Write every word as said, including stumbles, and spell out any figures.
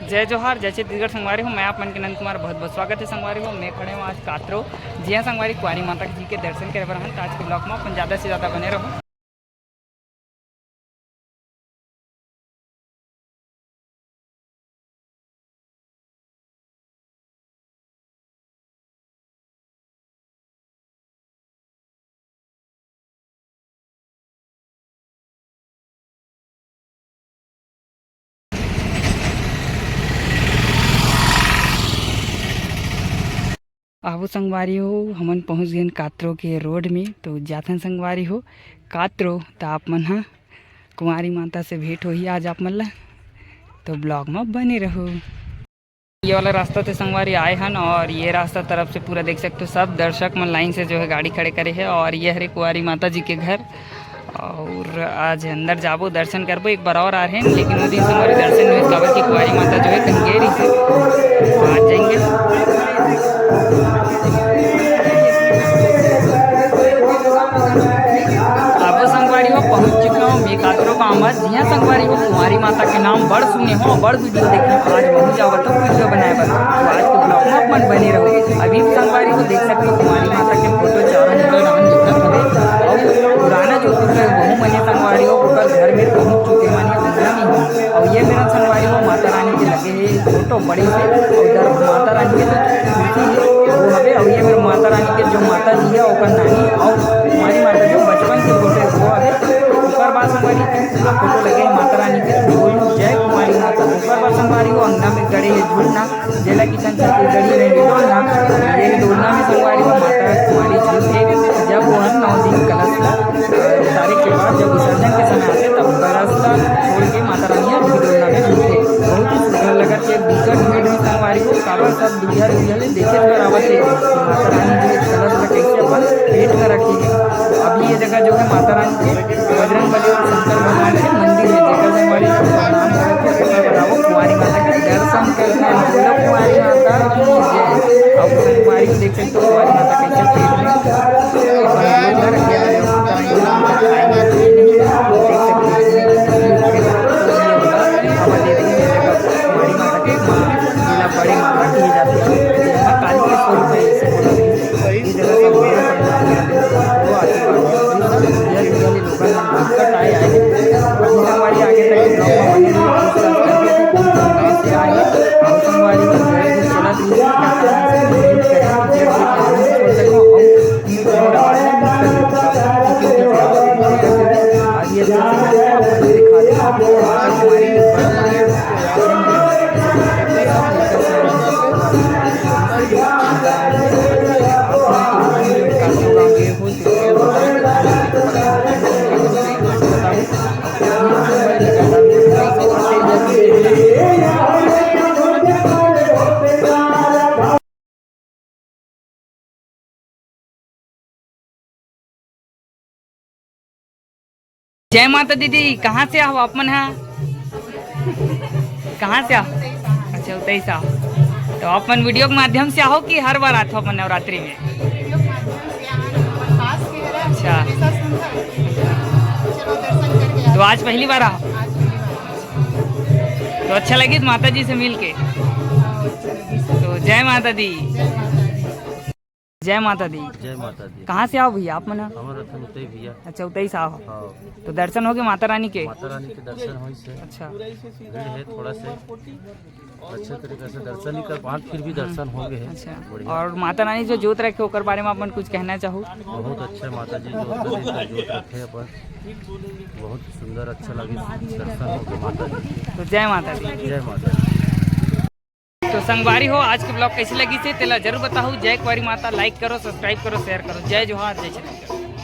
जय जोहार, जय छत्तीसगढ़ संगवारी हो। मैं आप मन के नंद कुमार, बहुत बहुत स्वागत है संगवारी हो। मैं खड़े हूँ आज कातरो। जी हाँ संगवारी, कुंवारी माता जी के दर्शन करे बर हन, तो आज के ब्लॉग में अपन ज़्यादा से ज़्यादा बने रहो। आबो संगवारी हो, हमन पहुंच गेन कातरो के रोड में। तो जाथन संगवारी हो कातरो, त आप मन ह कुंवारी माता से भेंट होही आज आप मन ला। तो ब्लॉग में बने रहो। ये वाला रास्ता से संगवारी आए हन और ये रास्ता तरफ से पूरा देख सकते हो, सब दर्शक मन लाइन से जो है गाड़ी खड़े करे है। और ये हरे कुंवारी माता जी के घर। और आज अंदर जाबो, दर्शन करबो। एक बार और आ रहे हैं, लेकिन वो दिन संगवारी दर्शन नहीं होइस, काबर कि कुंवारी माता जो है कहीं गए रही। आज जाएंगे। अब संगवारी हो पहुंच चुका हूँ मैं कातरो गाँव में। जी हाँ संगवारी हो, कुंवारी माता के नाम बड़ सुने हो, बड़ वीडियो देखे हो। आज वहीं जाओ तो वीडियो बनाए बर, तो आज के ब्लॉग में अपन बने रहो। अभी संगवारी हो देख सकते हो कुंवारी माता के फोटो चारों मुड़ा राम दिखत हवे। और पुराना जो फोटो है वहू मने संगवारी हो ओकर घर में पहुंच चुके माने अंगना में हो। और ये मेरा संगवारी हो माता रानी के लगे है फोटो बड़ी से, और इधर माता रानी के जो मूर्ति है वो हवे। और ये मेरा माता रानी के जो माता जी है ओकर नानी, और कुंवारी माता जो बचपन के फोटो है वो हवे। ओकर बाद संगवारी पूरा फोटो लगे है माता रानी के। बोलू जय कुंवारी माता। ओकर बाद संगवारी हो अंगना में गड़े है झूलना, जेला किशन छत्तीसगढ़ी में हिडोलना। ये हिडोलना में संगवारी हो माता कुंवारी झूलथे। जब वो हर नौ दिन कलश ला उतारे के बाद जब विसर्जन के समय आथे तब कलश ला छोड़ के माता रानी हर हिडोलना में झूलथे। बहुत ही सुंदर लगत हे, बिकट भीड़ हे संगवारी हो, काबर सब दूरिहा दूरिहा ले देखे बर आवत हे कि माता रानी जो हे कलश ला कैसे अपन पेट में रखे हे। अभी ये जगह जो है माता रानी के बजरंग बली और शंकर भगवान के मंदिर है, जेकर संगवारी हो नाम करके ओकर बनाओ कुंवारी माता के दर्शन करके बोलो कुंवारी माता की जय। अब संगवारी देख सकते हो कुंवारी माता कैसे पेट में बंद होकर रखे हैं, माता रानी के नाम पर खाएंगे, पिएंगे, देख सकते हो। अब देखिए कुंवारी माता के माँ जिला बड़ी माता की जाती है, माँ काली के स्वरूप है, इसे बोला जाता है। ये जगह का video करना है, वो आशीर्वाद है। ये सब दुनिया दुनिया में लोगों में दिक्कत आए आए। अभी तक हमारी आगे तक के ब्लॉग में बने रहिए, पूछताछ करके कहाँ से आए, और संगवारी को जो है चला दीजिए, क्या कारण से विजिट करें, जब भी कहानी छोड़ सको, हम न्यू न्यू आवाज़ में मिलकर देखो। आज ये जो आपको दिखा दें, आपको हमारी जय माता दीदी, कहाँ से आहो आप मन हा? कहाँ से आहो? अच्छा, उतई से आहो। तो आप मन वीडियो के माध्यम से आहो कि हर बार आथो अपन नवरात्रि में? अच्छा। तो आज पहली बार आहो? तो अच्छा लगी माता जी से मिल के? तो जय माता दी। जय माता दी। जय माता दी। कहाँ से आहो भैया आप मन? हमर रतन उतई भैया। अच्छा, उतई से आहो। हाँ। तो दर्शन हो गए माता रानी के? माता रानी के दर्शन होइस हे। अच्छा। भीड़ है थोड़ा से, अच्छे तरीके से दर्शन नहीं कर पाए, फिर भी दर्शन हो गए हैं। अच्छा। बढ़िया। और माता रानी जो जोत रखे ओकर बारे में अपन कुछ कहना चाहो? बहुत अच्छा माता जी जोत रखे, जोत रखे अपन, बहुत सुंदर, अच्छा लगे दर्शन हो गए माता जी। तो जय माता दी। जय माता दी। तो संगवारी हो, आज के ब्लॉग कैसे लगिस हे तेला जरूर बताओ। जय कुंवारी माता, लाइक करो, सब्सक्राइब करो, शेयर करो। जय जोहार, जय छत्तीसगढ़।